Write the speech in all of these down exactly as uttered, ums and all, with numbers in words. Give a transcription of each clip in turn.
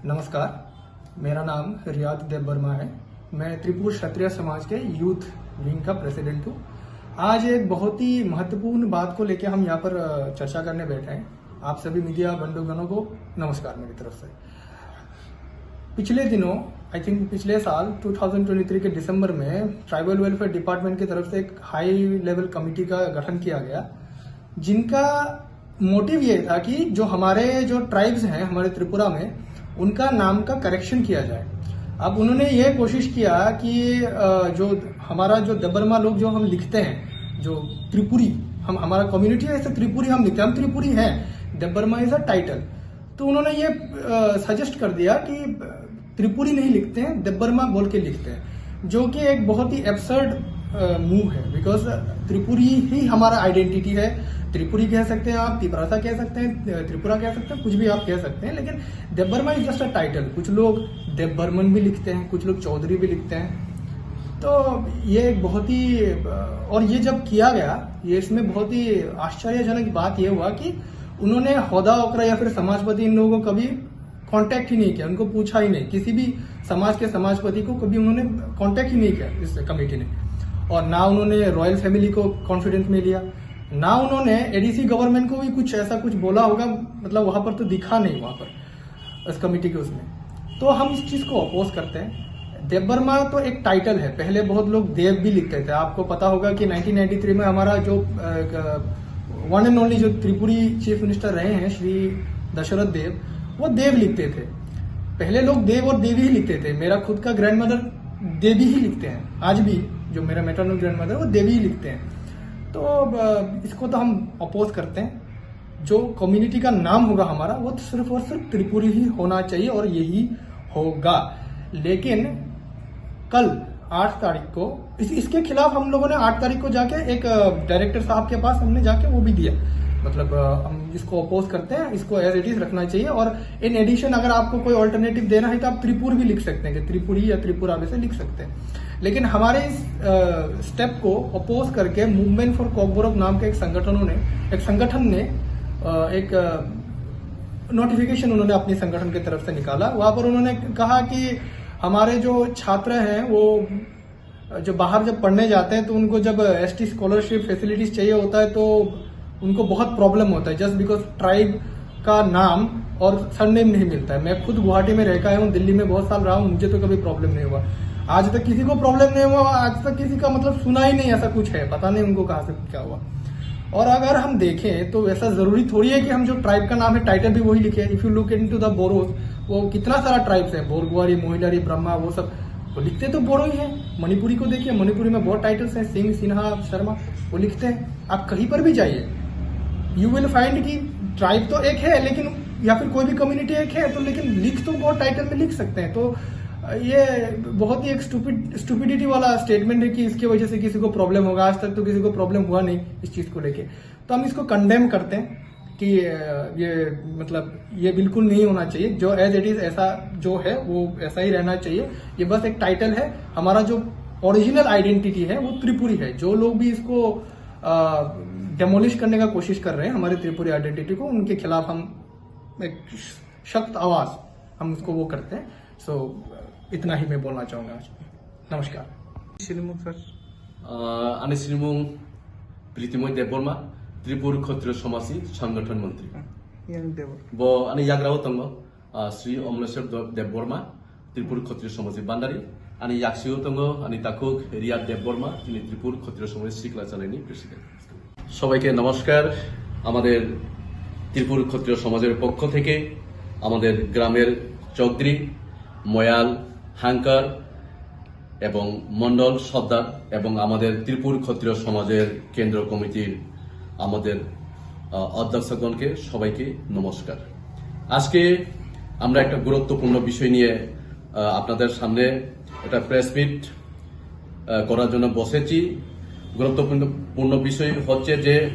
नमस्कार, मेरा नाम रियाद देबबर्मा है। मैं त्रिपुर क्षत्रिय समाज के यूथ विंग का प्रेसिडेंट हूँ। आज एक बहुत ही महत्वपूर्ण बात को लेके हम यहाँ पर, अ, चर्चा करने बैठे हैं। आप सभी मीडिया बंधुगणों को नमस्कार मेरी तरफ से। पिछले दिनों, आई थिंक पिछले साल ट्वेंटी ट्वेंटी थ्री के दिसंबर में ट्राइबल वेलफेयर डिपार्टमेंट की तरफ से एक हाई लेवल कमेटी का गठन किया गया, जिनका मोटिव ये था कि जो हमारे जो ट्राइब्स हैं हमारे त्रिपुरा में, उनका नाम का करेक्शन किया जाए। अब उन्होंने ये कोशिश किया कि, अ, जो हमारा जो देबबर्मा लोग जो हम लिखते हैं, जो त्रिपुरी, हम, हमारा कम्युनिटी है, ऐसे त्रिपुरी हम लिखते हैं, हम त्रिपुरी हैं, देबबर्मा इज अ टाइटल। तो उन्होंने ये, अ, सजेस्ट कर दिया कि त्रिपुरी नहीं लिखते हैं, देबबर्मा बोल के लिखते हैं, जो कि एक बहुत ही एब्सर्ड, अ, मूव है, बिकॉज त्रिपुरी ही हमारा आइडेंटिटी है। त्रिपुरी कह सकते हैं आप, तिपरासा कह सकते हैं, अ, त्रिपुरा कह सकते हैं, कुछ भी आप कह सकते हैं, लेकिन Debbarma is just a title. कुछ लोग देबबर्मन भी लिखते हैं, कुछ लोग चौधरी भी लिखते हैं। तो ये एक बहुत ही, अ, और ये जब किया गया, ये इसमें बहुत ही आश्चर्यजनक बात ये हुआ कि उन्होंने होदा ओकरा या फिर समाजपति इन लोगों को कभी कांटेक्ट ही नहीं किया, उनको पूछा ही नहीं, किसी भी समाज के समाजपति को कभी उन्होंने कांटेक्ट ही नहीं किया इस कमेटी ने। और ना उन्होंने रॉयल फैमिली को कॉन्फिडेंस में लिया, ना उन्होंने एडीसी गवर्नमेंट को भी कुछ ऐसा कुछ बोला होगा, मतलब वहाँ पर तो दिखा नहीं, वहाँ पर इस कमेटी के उसमें। तो हम इस चीज़ को अपोज करते हैं। देबबर्मा तो एक टाइटल है, पहले बहुत लोग देव भी लिखते थे। आपको पता होगा कि नाइनटीन नाइंटी थ्री में हमारा जो वन एंड ओनली जो त्रिपुरी चीफ मिनिस्टर रहे हैं श्री दशरथ देव, वो देव लिखते थे। पहले लोग देव और देवी ही लिखते थे। मेरा खुद का ग्रैंडमदर देवी ही लिखते हैं आज भी। जो मेरा मैटरनल ग्रैंडमदर, वो देवी ही लिखते हैं। तो अ, इसको तो हम अपोज करते हैं। जो कम्युनिटी का नाम होगा हमारा, वो तो सिर्फ और सिर्फ त्रिपुरी ही होना चाहिए और यही होगा। लेकिन कल आठ तारीख को इस, इसके खिलाफ हम लोगों ने आठ तारीख को जाके एक, अ, डायरेक्टर साहब के पास हमने जाके वो भी दिया, मतलब, अ, हम इसको अपोज करते हैं, इसको एज इट इज रखना चाहिए। और इन एडिशन अगर आपको कोई ऑल्टरनेटिव देना है तो आप त्रिपुर भी लिख सकते हैं, कि त्रिपुरी या त्रिपुरा वैसे लिख सकते हैं। लेकिन हमारे इस स्टेप को अपोज करके मूवमेंट फॉर कॉकबोरोक नाम के एक संगठनों ने एक संगठन ने अ, एक नोटिफिकेशन उन्होंने अपनी संगठन की तरफ से निकाला। वहाँ पर उन्होंने कहा कि हमारे जो छात्र हैं, वो जो बाहर जब पढ़ने जाते हैं, तो उनको जब एसटी स्कॉलरशिप फैसिलिटीज चाहिए होता है, तो उनको बहुत प्रॉब्लम होता है, जस्ट बिकॉज ट्राइब का नाम और सरनेम नहीं मिलता है। मैं खुद गुवाहाटी में रह के आया हूँ, दिल्ली में बहुत साल रहा हूँ, मुझे तो कभी प्रॉब्लम नहीं हुआ। आज तक किसी को प्रॉब्लम नहीं हुआ, आज तक किसी का, मतलब, सुना ही नहीं ऐसा कुछ है, पता नहीं उनको कहाँ से क्या हुआ। और अगर हम देखें तो ऐसा जरूरी थोड़ी है कि हम जो ट्राइब का नाम है, टाइटल भी वही लिखे। If you look into the Boros, वो कितना सारा ट्राइब्स है, बोरगुआरी, मोहिलारी, ब्रह्मा, वो सब, वो लिखते तो बोरो ही है। मणिपुरी को देखिए, मणिपुरी में बहुत टाइटल्स हैं, सिंह, सिन्हा, शर्मा, वो लिखते हैं। आप कहीं पर भी जाइए, यू विल फाइंड कि ट्राइब तो एक है, लेकिन, या फिर कोई भी कम्युनिटी एक है, तो लेकिन लिख तो वो टाइटल में लिख सकते हैं। तो ये बहुत ही एक स्टूपिड स्टूपिडिटी वाला स्टेटमेंट है कि इसकी वजह से किसी को प्रॉब्लम होगा। आज तक तो किसी को प्रॉब्लम हुआ नहीं इस चीज़ को लेके। तो हम इसको कंडेम करते हैं कि अ, ये, मतलब, ये बिल्कुल नहीं होना चाहिए। जो एज इट इज ऐसा जो है, वो ऐसा ही रहना चाहिए। ये बस एक टाइटल है। हमारा जो ओरिजिनल आइडेंटिटी है, वो त्रिपुरी है। जो लोग भी इसको डेमोलिश करने का कोशिश कर रहे हैं हमारे त्रिपुरी आइडेंटिटी को, उनके खिलाफ हम एक सख्त आवाज़, हम उसको वो करते हैं। सो, इतना ही मैं बोलना चाहूँगा आज। नमस्कार। Sinimung sir. Ah, ani sinimung Pritimoy Debbarma, Tripur Khotriyo Somajni Sangathon Montri. Yang Debbarma. Bo ani yagra o tongo, ah, Sri Omleswar Deb-, Debbarma, Tripur Khotriyo Somajni Bandari. Ani yaksi o tongo ani takhuk Riyad Debbarma, tini Tripur Khotriyo Somajni Sikla Chalaini President. সবাইকে নমস্কার। আমাদের ত্রিপুর ক্ষত্রিয় সমাজের পক্ষ থেকে আমাদের গ্রামের চৌধুরী, ময়াল, হাঙ্কার এবং মণ্ডল সর্দার এবং আমাদের ত্রিপুর ক্ষত্রিয় সমাজের কেন্দ্র কমিটির আমাদের, আহ, অধ্যক্ষগণকে সবাইকে নমস্কার। আজকে আমরা একটা গুরুত্বপূর্ণ বিষয় নিয়ে, আহ, আপনাদের সামনে একটা প্রেস মিট আহ, করার জন্য বসেছি। গুরুত্বপূর্ণ, পূর্ণ বিষয় হচ্ছে যে,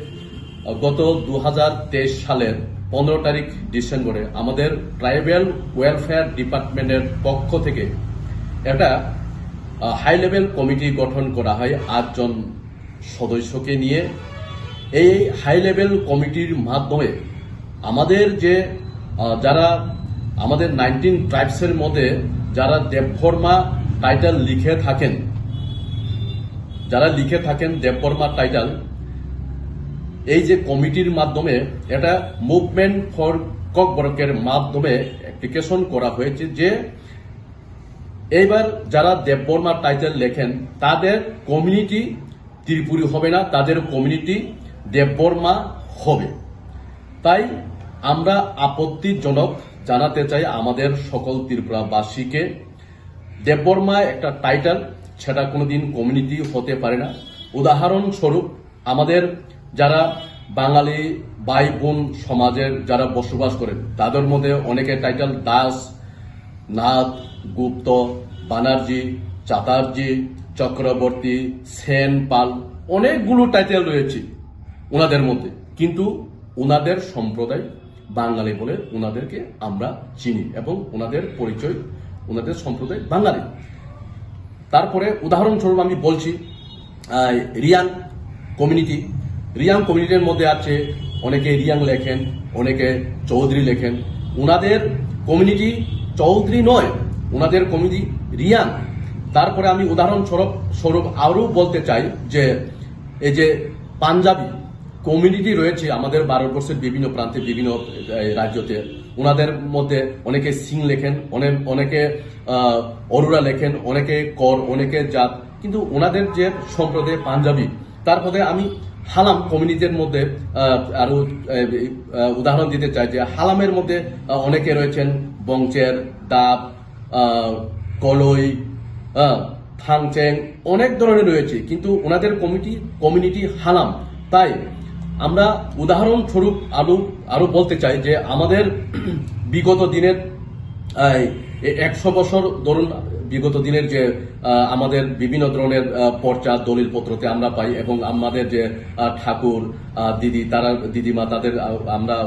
আহ, গত দু হাজার তেইশ সালের পনেরো তারিখ ডিসেম্বরে আমাদের ট্রাইবাল ওয়েলফেয়ার ডিপার্টমেন্টের পক্ষ থেকে একটা, আহ, হাই লেভেল কমিটি গঠন করা হয় আটজন সদস্যকে নিয়ে। এই হাই লেভেল কমিটির মাধ্যমে আমাদের যে, আহ, যারা আমাদের নাইনটিন ট্রাইবসের মধ্যে যারা দেববর্মা টাইটেল লিখে থাকেন, যারা লিখে থাকেন দেববর্মা টাইটেল, এই যে কমিটির মাধ্যমে, এটা মুভমেন্ট ফর ককবরকের মাধ্যমে অ্যাপ্লিকেশন করা হয়েছে যে এইবার যারা দেববর্মা টাইটেল লেখেন, তাদের কমিউনিটি ত্রিপুরী হবে না, তাদের কমিউনিটি দেববর্মা হবে। তাই আমরা আপত্তিজনক জানাতে চাই আমাদের সকল ত্রিপুরাবাসীকে, দেববর্মা একটা টাইটেল, সেটা কোনোদিন কমিউনিটি হতে পারে না। উদাহরণস্বরূপ, আমাদের যারা বাঙালি ভাই বোন সমাজের যারা বসবাস করেন, তাদের মধ্যে অনেকে টাইটেল দাস, নাথ, গুপ্ত, বানার্জি, চাটার্জি, চক্রবর্তী, সেন, পাল, অনেকগুলো টাইটেল রয়েছে ওনাদের মধ্যে, কিন্তু ওনাদের সম্প্রদায় বাঙালি বলে ওনাদেরকে আমরা চিনি এবং ওনাদের পরিচয়, ওনাদের সম্প্রদায় বাঙালি। তারপরে উদাহরণস্বরূপ আমি বলছি, আহ, রিয়াং কমিউনিটি। রিয়াং কমিউনিটির মধ্যে আছে অনেকে রিয়াং লেখেন, অনেকে চৌধুরী লেখেন। ওনাদের কমিউনিটি চৌধুরী নয়, ওনাদের কমিউনিটি রিয়াং। তারপরে আমি উদাহরণস্বরূপ স্বরূপ আরও বলতে চাই যে এই যে পাঞ্জাবি কমিউনিটি রয়েছে আমাদের ভারতবর্ষের বিভিন্ন প্রান্তে, বিভিন্ন, আহ, রাজ্যতে, ওনাদের মধ্যে অনেকে সিং লেখেন, অনেক, অনেকে, আহ, অরোরা লেখেন, অনেকে কর, অনেকে জাত, কিন্তু ওনাদের যে সম্প্রদায় পাঞ্জাবি, তার মধ্যে আমি হালাম কমিউনিটির মধ্যে, আহ, আরো, আহ, আহ, উদাহরণ দিতে চাই যে হালামের মধ্যে, আহ, অনেকে রয়েছেন বংচের, দাব, আহ, কলই, আহ, থাংচেং, অনেক ধরনের রয়েছে, কিন্তু ওনাদের কমিটি, কমিউনিটি হালাম। তাই আমরা উদাহরণস্বরূপ আলু আরো বলতে চাই যে আমাদের বিগত দিনের, আহ, এ-, একশো বছর ধরুন, বিগত দিনের যে, আহ, আমাদের বিভিন্ন ধরনের, আহ, পর্চা দলিলপত্রতে আমরা পাই এবং আমাদের যে, আহ, ঠাকুর, আহ, দিদি, তারা দিদিমা, তাদের, আহ, আমরা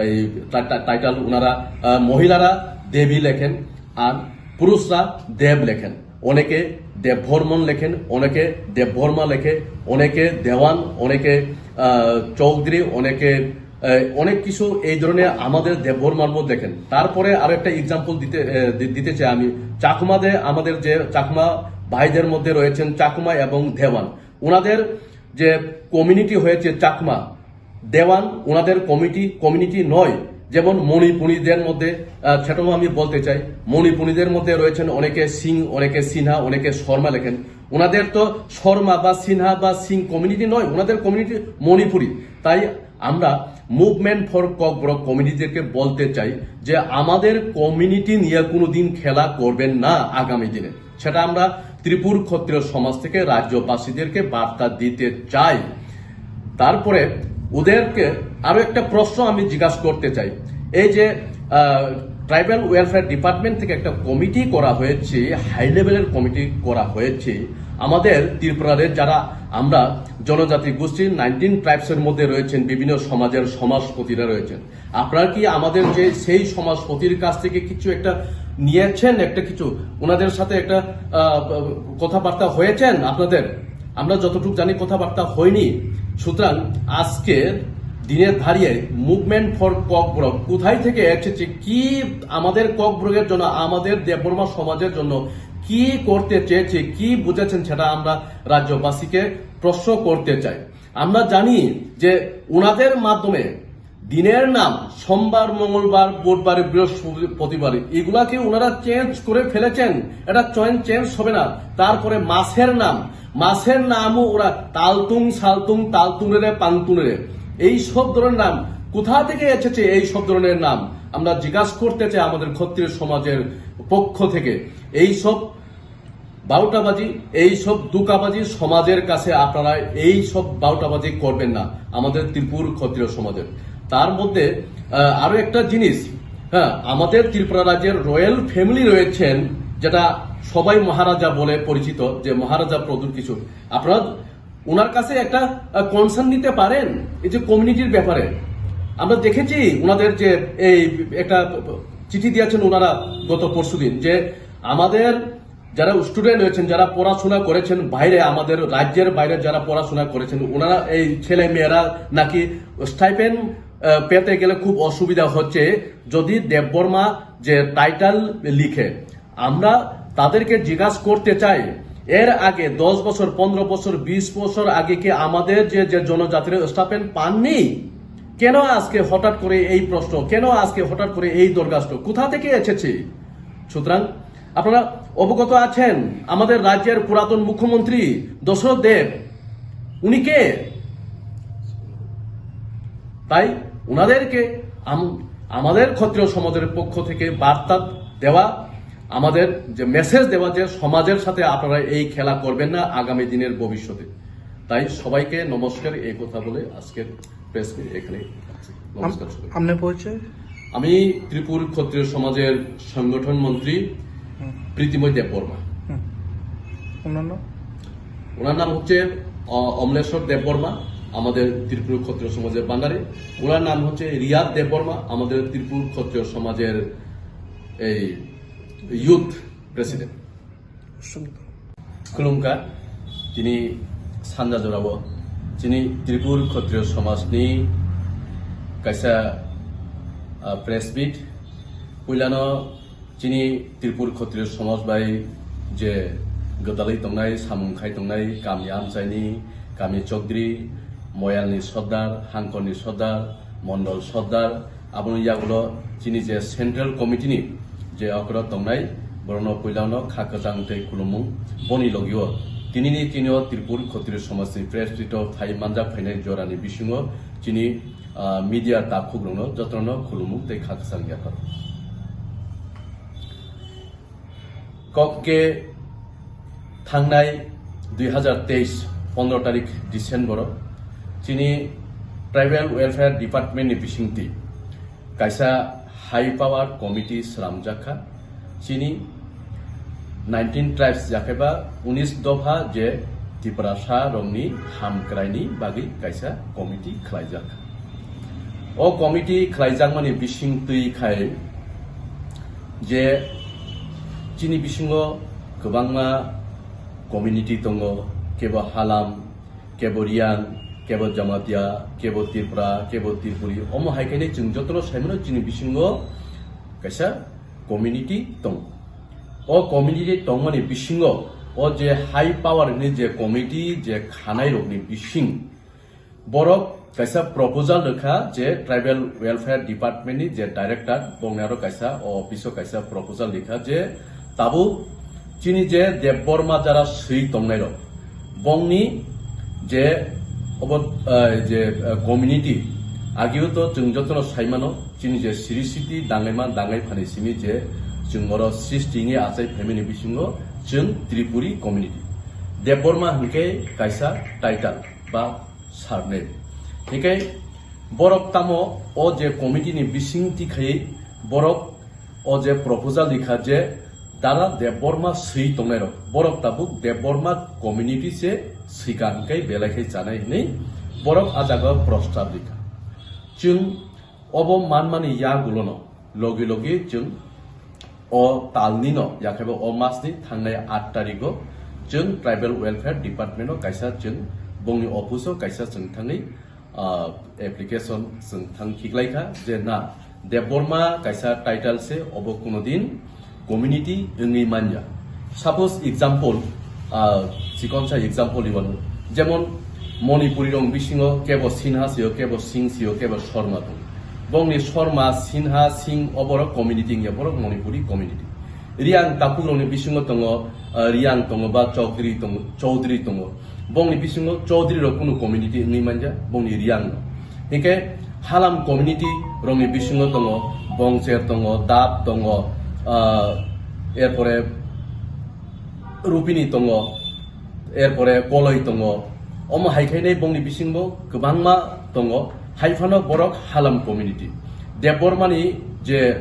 এই টা-, টা-, টাইটেল ওনারা, আহ, মহিলারা দেবী লেখেন আর পুরুষরা দেব লেখেন। অনেকে দেববর্মন লেখেন, অনেকে দেববর্মা লেখে, অনেকে দেওয়ান, অনেকে, আহ, চৌধুরী, অনেকে, আহ, অনেক কিছু এই ধরনের আমাদের দেববর্মার মধ্যে লেখেন। তারপরে আরো একটা এক্সাম্পল দিতে, আহ, দি-, দিতে চাই আমি। চাকমাদের, আমাদের যে চাকমা ভাইদের মধ্যে রয়েছেন চাকমা এবং দেওয়ান, ওনাদের যে কমিউনিটি হয়েছে চাকমা, দেওয়ান ওনাদের কমিটি, কমিউনিটি নয়। যেমন মণিপুরীদের মধ্যে, আহ, সেটাও আমি বলতে চাই, মণিপুরীদের মধ্যে রয়েছেন অনেকে সিং, অনেকে সিনহা, অনেকে শর্মা লেখেন। ওনাদের তো শর্মা বা সিনহা বা সিং কমিউনিটি নয়, ওনাদের কমিউনিটি মণিপুরী। তাই আমরা মুভমেন্ট ফর ককবরক কমিউনিটিদেরকে বলতে চাই যে আমাদের কমিউনিটি নিয়ে কোনো দিন খেলা করবেন না আগামী দিনে। সেটা আমরা ত্রিপুর ক্ষত্রিয় সমাজ থেকে রাজ্যবাসীদেরকে বার্তা দিতে চাই। তারপরে ওদেরকে আরো একটা প্রশ্ন আমি জিজ্ঞাসা করতে চাই, এই যে ট্রাইবাল ওয়েলফেয়ার ডিপার্টমেন্ট থেকে একটা কমিটি করা হয়েছে, হাই লেভেলের কমিটি করা হয়েছে, আমাদের ত্রিপুরার যারা আমরা জনজাতি গোষ্ঠীর নাইনটিন ট্রাইবসের মধ্যে রয়েছেন, বিভিন্ন সমাজের সমাজপতিরা রয়েছেন, আপনারা কি আমাদের যে সেই সমাজপতির কাছ থেকে কিছু একটা নিয়েছেন, একটা কিছু ওনাদের সাথে একটা, আহ, কথাবার্তা হয়েছেন আপনাদের? আমরা যতটুকু জানি কথাবার্তা হয়নি। সুতরাং আজকের দিনে দাঁড়িয়ে মুভমেন্ট ফর ককবরক কোথায় থেকে এসেছে, কি আমাদের ককবরকের জন্য, আমাদের দেববর্মা সমাজের জন্য কি করতে চেয়েছে, কি বুঝেছেন, সেটা আমরা রাজ্যবাসীকে প্রশ্ন করতে চাই। আমরা জানি যে ওনাদের মাধ্যমে দিনের নাম সোমবার, মঙ্গলবার, বুধবার, বৃহস্পতিবার, এগুলাকে ওনারা চেঞ্জ করে ফেলেছেন। এটা চেঞ্জ, চেঞ্জ হবে না। তারপরে মাসের নাম, মাসের নামও ওরা তালতুং, সালতুং, তালতুংরে, পাংতুংরে, এই সব ধরনের নাম কোথা থেকে এসেছে? এই সব ধরনের নাম আমরা জিজ্ঞাসা করতে চাই আমাদের ক্ষত্রিয় সমাজের পক্ষ থেকে। এই সব বাউটাবাজি, এই সব দুকাবাজি সমাজের কাছে আপনারা এই সব বাউটাবাজি করবেন না আমাদের ত্রিপুর ক্ষত্রিয় সমাজের। তার মধ্যে, আহ, আরো একটা জিনিস, হ্যাঁ, আমাদের ত্রিপুরা রাজ্যের রয়্যাল ফ্যামিলি রয়েছেন, যেটা সবাই মহারাজা বলে পরিচিত, যে মহারাজা প্রদ্যুৎ কিশোর, আপনারা ওনার কাছে একটা, আহ, কনসার্ন নিতে পারেন এই যে কমিউনিটির ব্যাপারে। আমরা দেখেছি ওনাদের যে এই একটা চিঠি দিয়েছেন ওনারা গত পরশুদিন, যে আমাদের যারা স্টুডেন্ট রয়েছেন, যারা পড়াশোনা করেছেন বাইরে, আমাদের রাজ্যের বাইরে যারা পড়াশোনা করেছেন, ওনারা, এই ছেলে মেয়েরা নাকি স্টাইপেন্ড আহ, পেতে গেলে খুব অসুবিধা হচ্ছে। যদি দেববর্মা যে টাইটেল লিখে, আমরা তাদেরকে জিজ্ঞাসা করতে চাই, এর আগে দশ বছর, পনেরো বছর, বিশ বছর আগে কি আমাদের যে যে জনজাতিরা স্টাইপেন্ড পাননি? কেন আজকে হঠাৎ করে এই প্রশ্ন, কেন আজকে হঠাৎ করে এই দরখাস্ত, কোথা থেকে এসেছে? সুতরাং আপনারা অবগত আছেন, আমাদের রাজ্যের পুরাতন মুখ্যমন্ত্রী দশরথ দেব, উনি কে? তাই ওনাদেরকে আম- আমাদের ক্ষত্রিয় সমাজের পক্ষ থেকে বার্তা দেওয়া, আমাদের যে মেসেজ দেওয়া যে সমাজের সাথে আপনারা এই খেলা করবেন না আগামী দিনের ভবিষ্যতে। তাই সবাইকে নমস্কার, এই কথা বলে আজকের প্রেস মিট এখানে। নমস্কার সবাই। আপনি পরিচয়? আমি ত্রিপুর ক্ষত্রিয় সমাজের সংগঠন মন্ত্রী হুম। প্রীতিময় দেববর্মা। হুম। ওনার নাম? ওনার নাম হচ্ছে, আহ, অমলেশ্বর দেববর্মা, আমাদের ত্রিপুর ক্ষত্রিয় সমাজের বাঙালি। ওনার নাম হচ্ছে রিয়াদ দেববর্মা, আমাদের ত্রিপুর ক্ষত্রিয় সমাজের এই youth president. Khulumkha, tini sanja jorao chini Tripur Khotriyo somajni kaisa, ah, press meet. Puilano chini Tripur Khotriyo somaj bai je gwdalwi tongnai, samung khai tongnai, kami amchaini, kami chokdri, moyalni sordar, hangkorni sordar, mondol sordar, Aboni yagulo chini je Central Committee ni je okra tongnai, borokno puilano kha kwchang tei khulumung. Boni logio tinini tinio Tripur Khotri Somajni press meet o phai manjak phainai jorani bisingo chini, ah, media takhuk rokno jotono khulumung tei kha kwchang yaphar. Kok ke thangnai dui hazar teis pondro tarik December o chini Tribal Welfare Department ni bisingtwi kaisa high power committee slamjak kha. Chini nineteen tribes, yakheba unis dopha je Tiprasa rokni hamkraini bagwi kaisa committee khlaijak kha. O committee khlaijakmani bisingtwi khai je chini bisingo kwbangma community tongo, kebo Halam, kebo Riang, kebo Jamatia, kebo Tripura, kebo Tripuri. Omo hai khe chwng jotono saimano chini bisingo kaisa community tongo. O community tongmani bisingo o je high power ni je committee je khanai rokni bising Borok kaisa proposal rwkha je Tribal Welfare Department ni je director, bongni aro kaisa o office o kaisa proposal rikha je tabuk chini je Debbarma jara swi tongnai rok, bongni je obo, eh, je, eh, community agio to chwng jotono saimano chini je siri siti dangaima dangai phani simi je chwng oro sristi ni achai phaimani bisingo chwng Tripuri community. Debbarma hwnkhe kaisa title ba surname. Hinkhe borok tamo o je committee ni bising tikhai borok o je proposal rikha je Dara Debbarma swi tongnai rok, borok tabuk Debbarma community se swika hwnkhe belai khe chanai hwnwi borok a jaga prostab rikha. Chwng obo manmani yagulono logi logi chwng o talnino, yakhebo o masni thangnai aat tarigo chwng Tribal Welfare Department o kaisa chwng bongni office o kaisa chwng thangwi, ah, application chwng thang khiklaikha je na Debbarma kaisa title se, obo kunodin community wngwi manya. Suppose example, ah, chikonsa example iwano, jemon Manipuri rok bisingo kebo Sinha sio, kebo Singh sio, kebo Sharma tongo. Bongni Sharma, Sinha, Singh oborok community wngya, borok Manipuri community. Riang takhuk rokni bisingo tongo, ah, Riang tongo, ba Chaudhary tongo, Chaudhary tongo. Bongni bisingo Chaudhary rok kunu community wngwi manja, bongni Riang no. Hinkhe Halam community rokni bisingo tongo, Bongcher tongo, Dap tongo, ah, erpore Rupini tongo, erpore Koloi tongo. Omo hai khainai bongni bisingo kwbangma tongo. Hai phano borok Halam community. Debbarmani je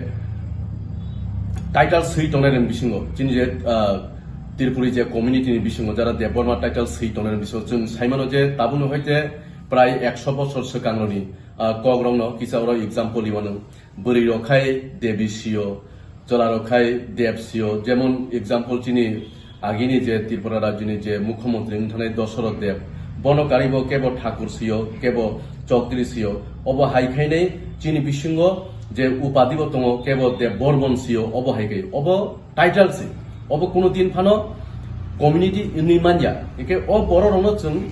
title swi tongnai rokni bisingo, chini je, ah, Tripuri je community ni bisingo jara Debbarma title swi tongnai rokni bisingo chwng saimano je tabukno hoite prai ekso bochor swkangrokni, ah, kokrokno kisa oro example iwano. Bwrwi rok khai Devi sio, chwla rok khai Dev sio. Jemon example chini agini je Tripura rajyoni je mukhyamantri wng thanai Dosoroth Dev, Bono karibo kebo Thakur sio, kebo Chaudhary sio. Obo hai khainai chini bisingo je upadi bo tongo, kebo Debbarman sio, obo hai kai. Obo title se. Obo kuno din phano community wngwi manya. Eke o borok rokno chwng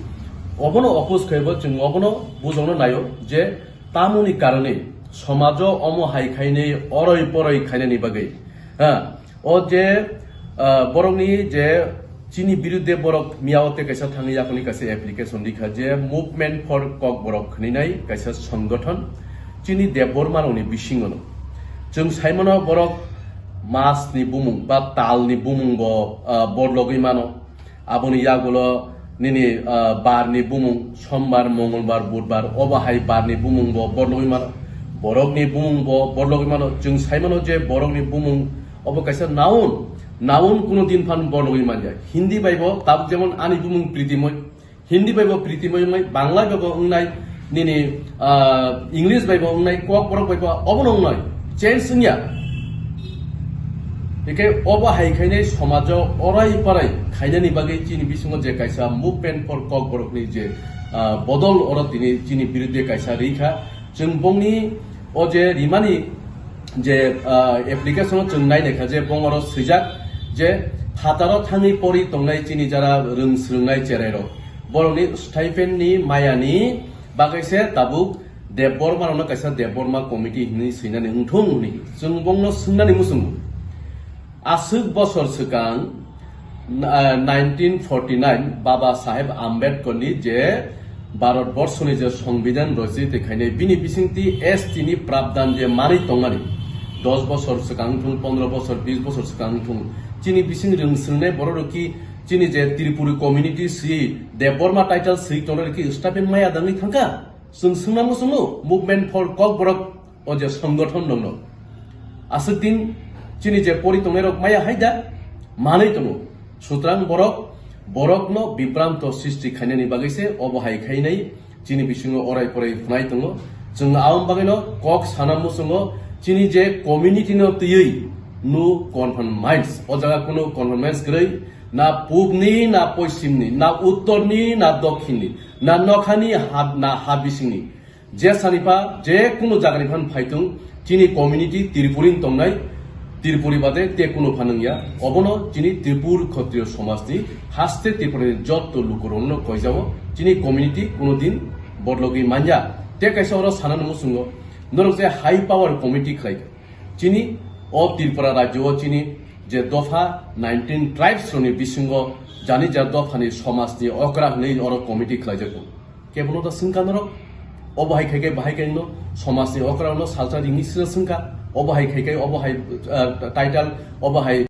obono oppose khaibo, chwng obono bujokno naio je tamoni karone somajo omo hai khainai oroi poroi khainani bagwi. Ha, o je, ah, borokni je chini birudde borok miyao tei kaisa thangwi yakoni kaisa application rikha je Movement for Kokborok hwnwi nai kaisa songgothon chini Debbarma rokni bisingono. Chwng saimano borok masni bumung ba talni bumung bo, ah, borlogwi mano. Aboni yagulo nini, ah, barni bumung, sombar, mongolbar, budbar, obo hai barni bumung bo borlogwi mano. Borokni bumung bo borlogwi mano. Chwng saimano je borokni bumung obo kaisa noun, noun kuno din phan borlogwi manya. Hindi bai bo tabuk jemon ani bumung Pritimoi, Hindi bai bo Pritimoi wngnai, Bangla bai bo wngnai, nini, ah, English bai bo wngnai, Kokborok bai bo obono wngnai, change wngya. Hingke obo hai khainai somajo orai parai khainani bagwi chini bisingo je kaisa Movement for Kokborok ni je, ah, bodol oro tini chini birudde kaisa rikha. Chwng bongni o je rimani je, ah, application o chwng nai naikha je bong oro swijak je phataro thangwi pori tongnai chini jara rwng swrwngnai cherairok. Borokni stipend ni mayani bagwi se tabuk Debbarma rokno kaisa Debbarma committee hinwi swinani wngthung hwnwi chwng bongno swngnani muchungo. Aswk bosor swkang, ah, nineteen forty nine Baba Saheb Ambedkar ni je Bharat Borso ni je Songbidan rojiti khainai bini bisingtwi S T ni prabdan je manwi tongmani, dos bosor swkang wngthung, pondro bosor, bis bosor swkang wngthung, chini bising rwng swrwngnai borok rok ki chini je Tripuri community si Debbarma title si tongnai rok ki stipend maya dangwi thangkha? Chwng swngna muchungo Movement for Kokborok o je songgothon rokno. Aswk din chini je pori tongnai rok maya hai da? Manwi tongo. Sutrang borok, borokno bibranto sristi khainani bagwi se obo hai khainai chini bisingo orai porai phnai tongo. Chwng aboni bagwino kok sana muchungo chini je community no twiwi no conformance. O jaga kuno conformance kwrwi na pubni, na poisimni, na uttorni, na dokhinni, na nokhani ha, na ha bisingni. Je sani pha, je kunu jagani phan phaitung, chini community Tripuri ni tongnai, Tripuri bade te kunu phan wngya. Obono chini Tripur Khotriyo somajni haste Tripura ni jotto lukurokno koijao, chini community kunu din bodlogwi manya. Te kaisa oro sanani muchungo, norok je high power committee khlai, chini o Tripura rajyo o chini je dopha nineteen tribes rokni bisingo jani ja dophani somajni okra hwnwi oro committee khlaijago. Kebono da swngkha norok, obo hai khai khe bahai khe wngno, somajni okra no salsa ringni sino swngkha, obo hai khai khe, obo hai, ah, title, obo hai